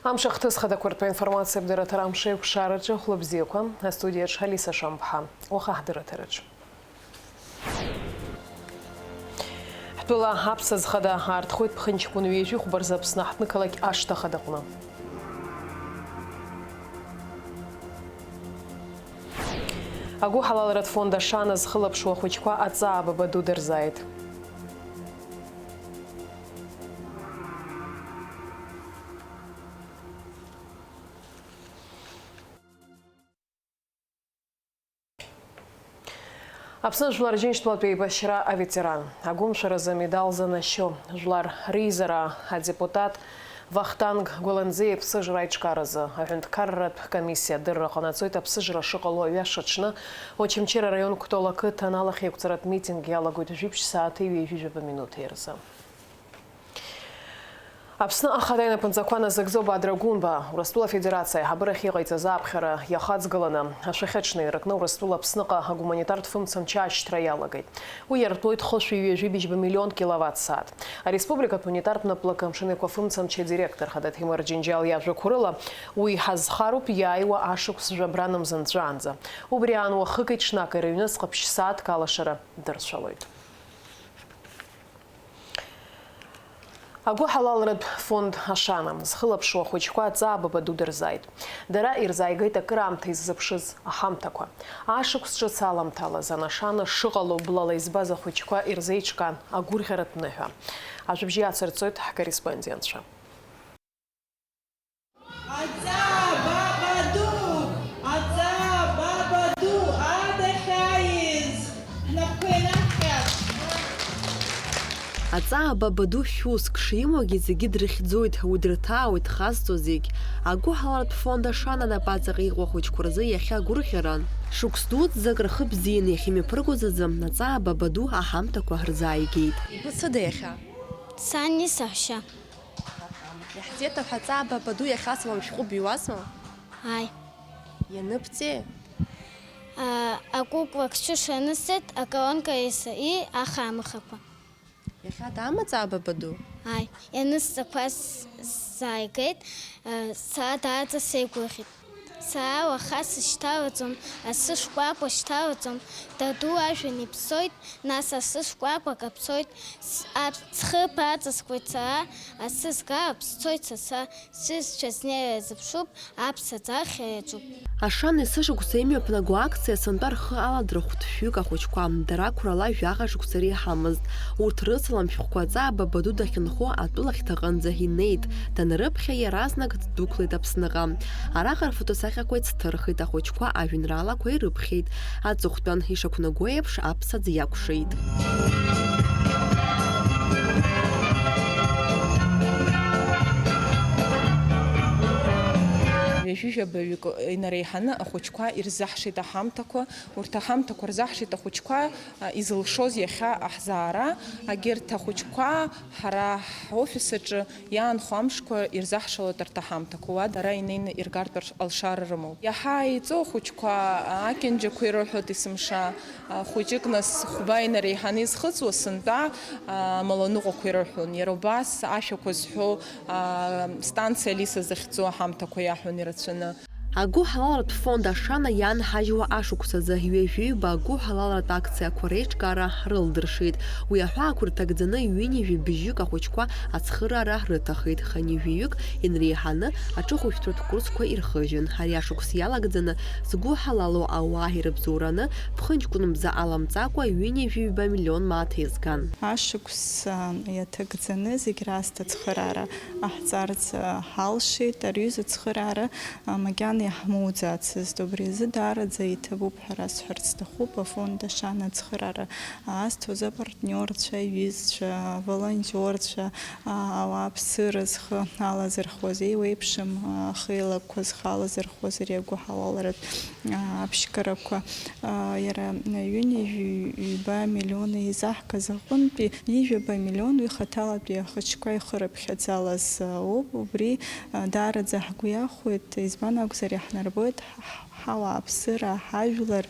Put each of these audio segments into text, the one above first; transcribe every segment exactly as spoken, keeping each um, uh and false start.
Амш ахҭыс хадақәа ртәы аинформациа абдырраҭара амш еиқәшараҿы хәлыбзиақәа, астудиаҿ Алиса Шамԥҳа. Уаха ҳдырраҭараҿы. Ҳтәыла аԥса зхада аартхоит ԥхынҷкәын ҩажәи хәба рзы Аԥсны аҳҭнықалақь ашҭа хадаҟны. Агәыҳалалратә фонд Ашана зхылаԥшуа ахәыҷқәа аҵаа баба ду дырзааит. Аԥсны Жәлар Џьынџьтәылатә еибашьра аветеран, агәымшәаразы амедал занашьо, жәлар реизара адепутат Вахтанг Гәаланӡиа иԥсыжра аиҿкааразы аҳәынҭқарратә комиссиа адырра ҟанаҵоит аԥсыжра шыҟало аҩаша аҽны Очамчыра араион Кәтол ақыҭан алахьеиқәҵаратә митинг иалагоит жәиԥшь сааҭи ҩажәи жәаба минуҭи рзы. Аԥсны ахада инапынҵақәа назыгӡо Бадра Гәынба, Урыстәыла Афедерациа аиҳабырахь иҟаиҵаз аԥхьара иахаҵгыланы, ашәахьаҿ наиркны Урыстәыла Аԥсныҟа агуманитартә фымцамч ашьҭра иалагеит. Уи иартәоит хышәи ҩажәи быжьба миллион киловатт сааҭ. Ареспубликатә унитартә наплакы амшын еиқәа фымцамч адиректор Хадаҭемыр Џьынџьал иажәақәа рыла, уи ҳазхароуп иааиуа ашықәс жәабран амза нҵәаанӡа. Убри аан уахыки ҽнаки рыҩнуҵҟа ԥшь сааҭк алашара дырцәалоит. Агәыҳалалратә фонд Ашана зхылаԥшуа ахәыҷқәа аҵаа баба ду дырзааит. Дара ирзааигеит акыраамҭа иззыԥшыз аҳамҭақәа. Ашықәс ҿыц аламҭалаз анашана шыҟало блала избаз ахәыҷқәа ирзеиҿкаан агәырӷьаратә ныҳәа. Ажәабжь иацырҵоит ҳкорреспондентцәа. Аҵаа баба ду! Аҵаа баба ду! Адахь ааиз! Ҳнапқәа инаҳҟьап! Аҵаа баба ду шәуск шимоугьы зегьы дрыхьӡоит, уи дырҭаауеит дхазҵо зегь. Агәыҳалартә фонд Ашана напаҵаҟа иҟоу ахәыҷқәа рзы иахьа гәырӷьаран. Шықәс дуӡӡак рхы бзианы иахьымҩаԥыргоз азы аҵаа баба ду аҳамҭақәа ҳрызааигеит. Иԥсы ада иахьа? Сани саҳәшьа. Иаҳзеиҭаҳәа аҵаа баба ду иахьа салам шәҟәы биуазма? Ааи. Ианыбҵеи? А, акәыкәла ԥшьышәа анысҵеит, аколонка иса-, и ахаамыхақәа. Иахьа даама аҵаа баба ду? Ааи, ианысҵақәаз сзааигеит, а, сара даараӡа сеигәырӷьеит. Сара уаха сышьҭалаӡом, асы шкәакәа шьҭалаӡом, даду ажәҩан иԥсоит, нас асы шкәакәа каԥсоит, с-, аҵхырԥа аҵаскуеит сара, асы згап, сцоит са, са, сҩызцәа знеира зыԥшуп, аԥса ӡахьа иаҿуп. Ашана есышықәса имҩаԥнаго акциа сынтәа рхы аладырхәт шәҩык ахәыҷқәа, дара қәрала жәаха шықәса реиҳамызт. Урҭ рысалам шәҟәқәа аҵаа баба ду дахьынхо атәылахь ҭаҟынӡа инеит, данрыԥхьа иаразнак ддәықәлеит Аԥсныҟа. Араҟа рфотосахьақәа еицҭырхит, ахәыҷқәа ажәеинраалақәа ирыԥхьеит. Аҵыхәтәан, ишақәнаго еиԥш, аԥса ӡы иакәшеит. Ҩажәижәабаҩык инареиҳаны ахәыҷқәа ирзаҳшеит аҳамҭақәа. Урҭ аҳамҭақәа рзаҳшеит ахәыҷқәа, а, изылшоз иахьа аҳзаара. Агьырҭ ахәыҷқәа ҳара ҳофис аҿы иаанхо амшқәа ирзаҳшалоит арҭ аҳамҭақәа. Уа дара инеины иргартә арш-, алшара рымоуп. Иаҳа еиҵоу ахәыҷқәа, а, акьанџьақәа ирыҳәоит есымша, а, хәыҷык, нас хәба инареиҳаны изхыҵуа сынтәа, а, амаланыҟәақәа ирыҳәон. Иара убас ашәақәа зҳәо, а, станциа Алиса захьӡу аҳамҭақәа иаҳәон ирацәаны. Агәыҳалалратә фонд Ашана иаанҳажьуа ашықәсазы ҩажәи ҩба агәыҳалалратә акциақәа реиҿкаара рылдыршеит. Уи аҳәаақәа рҭагӡаны ҩынҩажәи быжьҩык ахәыҷқәа ацхыраара рыҭахеит, хынҩажәаҩык инреиҳаны аҿыхәышәтәратә курсқәа ирхыжьын. Ари ашықәс иалагӡаны згәыҳалало ауаа ирыбзоураны, ԥхынҷкәын мза аламҵакәа, ҩынҩажәи ҩба миллион мааҭ еизган. Ашықәс, а, иаҭагӡаны зегь раасҭа ацхыраара ҟаҳҵарц, а, ҳалшеит. Ари аҩыза ацхыраара, а, макьана иаҳмоуӡацызт. Убри азы даараӡа иҭабуп ҳәа расҳәарц сҭахуп, афонд Ашана ацхыраара азҭоз апартниорцәа, аҩызцәа, аволонтиорцәа, а, ауааԥсыра зхы алазырхуаз, еиуеиԥшым, а, ахеилакқәа зхы алазырхуаз ари агәыҳалалратә, а, аԥшьгарақәа, а, иара ҩынҩажәи ҩба миллион еизаҳгаз аҟынтәи ҩажәаба миллион уи хаҭалатәи ахәыҷқәа ихы рыԥхьаӡалаз, а, ауп. Убри, а, даараӡа ҳгәы иахәоит, избан акәзар, иаҳнарбоит ҳ-, ҳ-, ҳауааԥсыра, ҳажәлар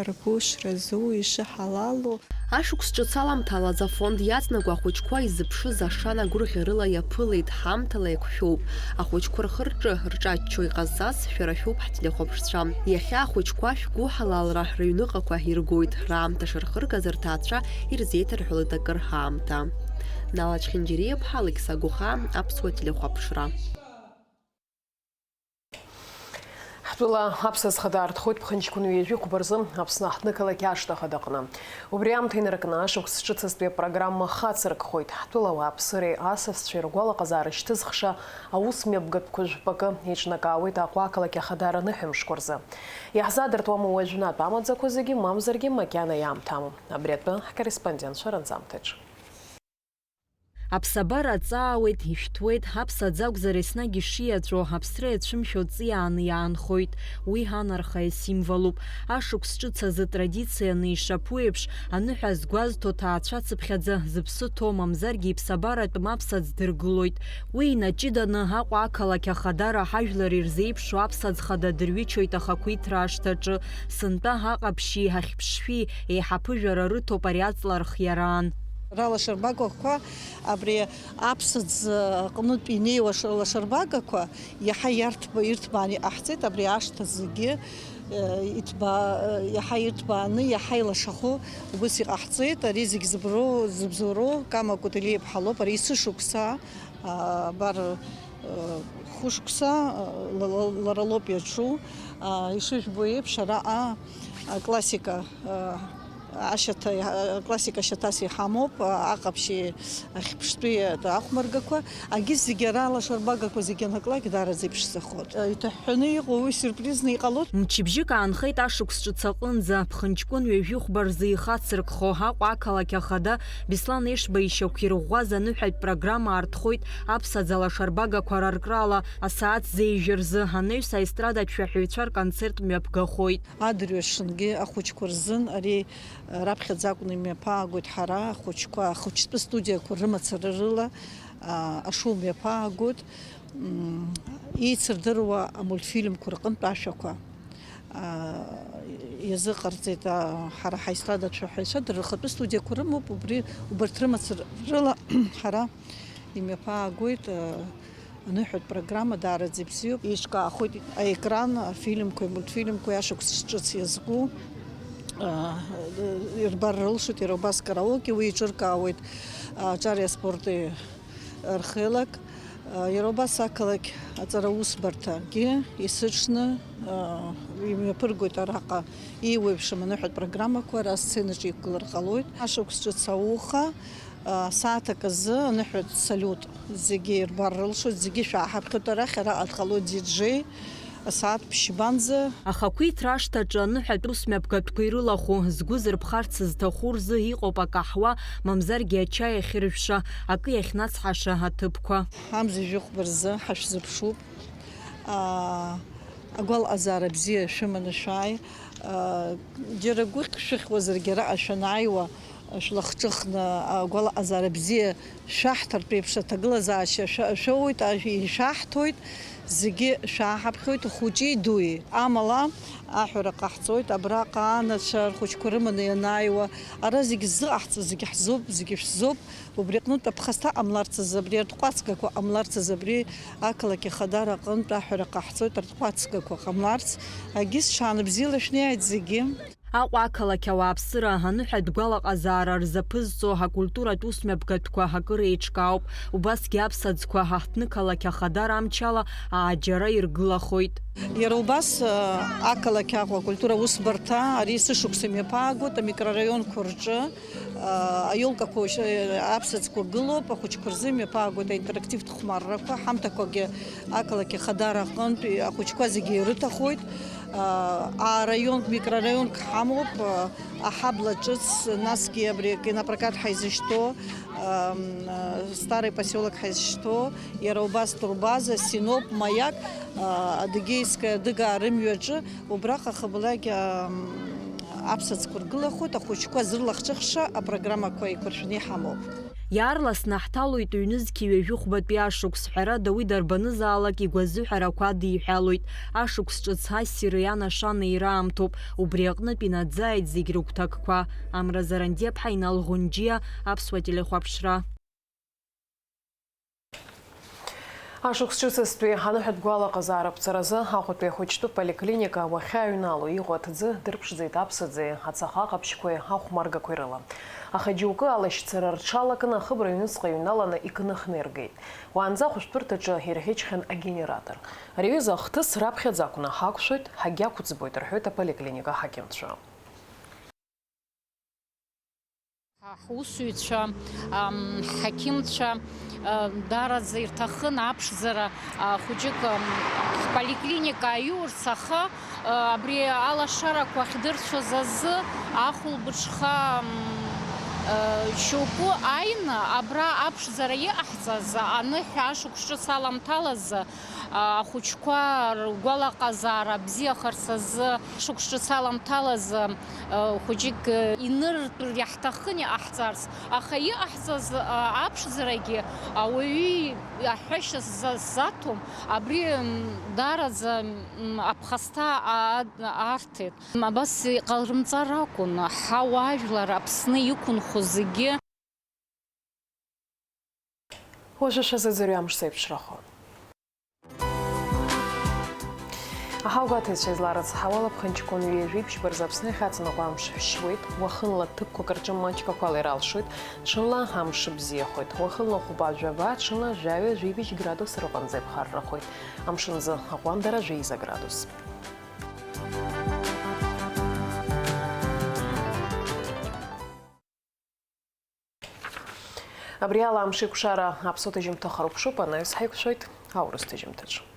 ргәы шразу, ишыҳалалу. Ашықәс ҿыц аламҭалаз афонд иаҵанакуа ахәыҷқәа изыԥшыз ашана гәырӷьарыла иаԥылеит, ҳамҭала еиқәшәоуп. Ахәыҷқәа рхы-рҿы рҿаччо иҟазҵаз шәара шәоуп ҳтелехәаԥшцәа. Иахьа ахәыҷқәа шәгәыҳалалра рыҩныҟақәа иргоит, раамҭа шырхыргаз рҭаацәа ирзеиҭарҳәалоит акыр ҳаамҭа. Нала Чхинџьариа-ԥҳа, Алықьса Гәыхаа, Аԥсуа телехәаԥшра. Ҳтәыла аԥсаӡ хада аартхоит ԥхынҷкәын ҩажәи хәба рзы Аԥсны аҳҭнықалақь ашҭа хадаҟны. Убри аамҭа инаркны ашықәс ҿыцызтәи апрограмма хацыркхоит. Ҳтәыла ауааԥсыреи асасцәеи ргәалаҟазаара шьҭызхша аус мҩаԥгатәқәа жәпакы еиҿнакаауеит Аҟәа ақалақь ахадара аныҳәамшқәа рзы. Иаҳзаадыртуама уажәнатә амаӡақәа зегьы, мамзаргьы макьана иаамҭаму? Абри атәы ҳкорреспондентцәа ранҵамҭаҿ. Аԥсабара аҵаауеит, ишәҭуеит, аԥсаӡ акәзар, еснагь ишиаҵәо, аԥсра иацәымшәо ҵиааны иаанхоит. Уи анарха исимволуп. Ашықәс ҿыц азы традицианы ишаԥу еиԥш, аныҳәа згәазҭо ҭаацәацыԥхьаӡа зыԥсы ҭоу, мамзаргьы иԥсабаратәым аԥсаӡ дыргылоит. Уи инаҷыданы Аҟәа ақалақь ахадара ҳажәлар ирзеиԥшу аԥсаӡ хада дырҩычоит ахақәиҭра ашҭаҿы. Сынтәа аҟаԥшьи ахьԥшшәи еиҳа аԥыжәара рыҭоуп ари аҵла архиараан. Ралашарбагақәа абри аԥсаӡ аҟнытә инеиуа ш-, лашарбагақәа иаҳа иарҭба-, ирҭбааны иҟаҳҵеит, абри ашҭа зегьы, э, иҭба-, э, иаҳа ирҭбааны, иаҳа илашахо убыс иҟаҳҵеит. Ари зегь зыброу, зыбзоуроу Кама Кәыдылиа-иԥҳа лоуп, ари есышықәса, а, абар, э, хәышықәса, э, ла-, ла-, лара лоуп иаҿу, а, ишыжәбо еиԥш, араҟа, а, классика, а, ашьаҭа, а, классика шьаҭас иҳамоуп, а, аҟаԥшьи ахьԥштәи ахәмаргақәа, агьыс зегьы ара алашарбагақәа зегьы анаклак даараӡа иԥшӡахоит. А, иҭаҳәҳәаны иҟоу уи сюрпризны иҟалоит. Мчыбжьык аанхеит ашықәс ҿыц аҟынӡа, ԥхынҷкәын ҩажәи хәба рзы ихацыркхо Аҟәа ақалақь ахада Беслан Ешба ишьақәирӷәӷәаз аныҳәатә программа аартхоит аԥсаӡ алашарбагақәа раркрала асааҭ зеижә рзы анаҩс аестрадатә шәаҳәаҩцәа рконцерт мҩаԥгахоит. Адырҩашынгьы ахәыҷқәа рзын ари, э, раԥхьаӡа акәны имҩаԥаагоит ҳара, ахәыҷқәа, ахәыҷтәы студиақәа рымацара рыла, а, ашоу мҩаԥаагоит. М, еицырдыруа амультфильмқәа рҟынтә ашәақәа, а, иазыҟарҵеит, а, ҳара ҳаестрадатә шәаҳәаҩцәа дара рхатәы студиақәа рымоуп, убри, убарҭ рымацара рыла ҳара имҩаԥаагоит, а, аныҳәатә программа даараӡа ибзиоуп. Еиҿкаахоит аекран, афильмқәеи амультфильмқәеи ашықәс ҿыц иазку, а, ирбар рылшоит, иара убас караоке, уи еиҿыркаауеит, а, аҿареи аспорти рхеилак, а, иара убас ақалақь аҵара усбарҭагьы есыҽны, а, имҩаԥыргоит араҟа еиуеиԥшым аныҳәатә программақәа, ара асценаҿы иқәгылар ҟалоит. Ашықәс ҿыц ауха, а, сааҭак азы аныҳәатә салиут зегьы ирбар рылшоит, зегьы шәааҳаԥхьоит арахь, араҟа дҟалоит диджеи, асааҭ ԥшьбанӡа. Ахақәиҭра ашҭаҿы аныҳәатә ус мҩаԥгатәқәа ирылахәу, згәы зырԥхарц зҭаху рзы иҟоуп акаҳуа, мамзаргьы ачаи ахьыржәша, акы иахьнацҳаша аҭыԥқәа. Ҳамза жәохәба рзы ҳашәзыԥшуп. Аа, агәалаҟазаара бзиа шәыманы шәааи. Аа, џьара гәыхьшәыхьуазаргьы араҟа шәанааиуа, шәлахҿыхны агәалаҟазаара бзиа шәаҳҭартә еиԥш аҭагылазаашьа шәа-, шәоуеит, ажә ишәаҳҭоит, зегьы шәааҳаԥхьоит, хәыҷи дуи. Амала, аҳәара ҟаҳҵоит, абраҟа анацәа рхәыҷқәа рыманы ианааиуа, ара зегьы ззыҟаҳҵо зегьы ҳзоуп, зегьы шәзоуп, убри аҟнытә аԥхасҭа ҟамларц азы, абри арҭҟәацгақәа ҟамларц азы, абри ақалақь ахадара аҟынтә аҳәара ҟаҳҵоит, арҭҟәацгақәа ҟамларц, агьыс шаанбзиала шәнеиааит зегьы. Аҟәа ақалақь ауааԥсыра аныҳәатә гәалаҟазаара рзаԥызҵо акультуратә усмҩаԥгатәқәа акыр еиҿкаауп. Убасгьы аԥсаӡқәа ҳаҳҭнықалақь ахадара амчала ааџьара иргылахоит. Иара убас, а, ақалақь Аҟәа акультура усбарҭа ари есышықәса имҩаԥаагоит амикрораионқәа рҿы, а, аиолкақәа ш-, аԥсаӡқәа гылоуп, ахәыҷқәа рзы имҩаԥаагоит аинтерактивтә хәмаррақәа, ҳамҭақәагьы ақалақь ахадара аҟынтә ахәыҷқәа зегьы ирыҭахоит. А, раионк, микрораионк ҳамоуп, а, аҳабла ҿыц, насгьы абри акинопрокат ҳаизышьҭоу, ам, а, Старый поселок ҳаизышьҭоу, иара убас Турбаза, Синоп, Маяк, а, Адыгейская Дыгаа рымҩаҿы, убраҟа хабалакь, ам, аԥсаӡқәа ргылахоит, ахәыҷқәа зырлахҿыхша апрограммақәа еиқәыршәаны иҳамоуп. Иаарласны ҳҭалоит ҩнызқьи ҩажәи хәбатәи ашықәс, ҳәарада, уи дарбанызаалак игәазыҳәарақәа адиҳәалоит. Ашықәс ҿыц ассири анашанеи раамҭоуп, убри аҟнытә инаӡааит зегь рыгәҭакқәа. Амра Зарандиаԥҳа, Инал Ӷәынџьиа, Аԥсуа телехәаԥшра. Ашықәс ҿыцызтәи аныҳәатә гәалаҟазаара аԥҵаразы Аҟәатәи ахәыҷтәы поликлиника уахьааҩнало иҟоу аҭӡы дырԥшӡеит аԥсаӡеи ацаха ҟаԥшьқәеи ахәмаргақәеи рыла. Аха џьоукы алашьцара рҽалакны ахыбра аҩныҵҟа иҩналаны икныхны иргеит. Уаанӡа ахәышәтәырҭаҿы ирӷьычхьан агенератор. Ари аҩыза ахҭыс раԥхьаӡа акәны ҳақәшәоит, ҳагьақәӡбоит, рҳәоит аполиклиника аҳақьымцәа. Ҳусзуҩцәа, ам, ҳҳақьымцәа, а, даараӡа ирҭахын аԥшӡара, а, хәыҷык, ам, ҳполиклиника аиурц, аха, а, абри алашарақәа ахьдырцәоз азы ахәылбыҽха, ам, а, шьоукы ааины абра аԥшӡара иҟаҳҵаз аныҳәа ашықәс ҿыц аламҭалазы, а, ахәыҷқәа ргәалаҟазаара бзиахарц азы, шықәс ҿыц аламҭалазы, а, хәыҷык, а, иныртәыр иаҳҭахын иҟаҳҵарц, аха иҟаҳҵаз, а, аԥшӡарагьы ауаҩы аҳәашьа зза-, ззаҭом, абри, м, даараӡа, м, аԥхасҭа а-, арҭеит. Абас иҟарымҵар акәын, ҳауаажәлар Аԥсны иқәынхо зегьы. Уажәы шәазыӡырҩы амш зеиԥшрахо. Аҳауагәаҭаҩцәа изларыцҳауа, алаԥхынҷқәа ҩажәи ԥшьба рзы Аԥсны иахьаҵанакуа амш шәшьуеит, уахынла ҭыԥқәак рҿы маҷк ақәала иралшоит, ҽынла амш бзиахоит, уахынла хәба жәаба, ҽынла жәаҩа-жәибжь градус рыҟынӡа иԥхаррахоит. Амшынӡы аҟәандара жәеиза градус. Абри ала амшеикәшара аԥсуа ҭыжьымҭа хыркәшоуп, анаҩс ҳаиқәшәоит аурыс ҭыжьымҭаҿы.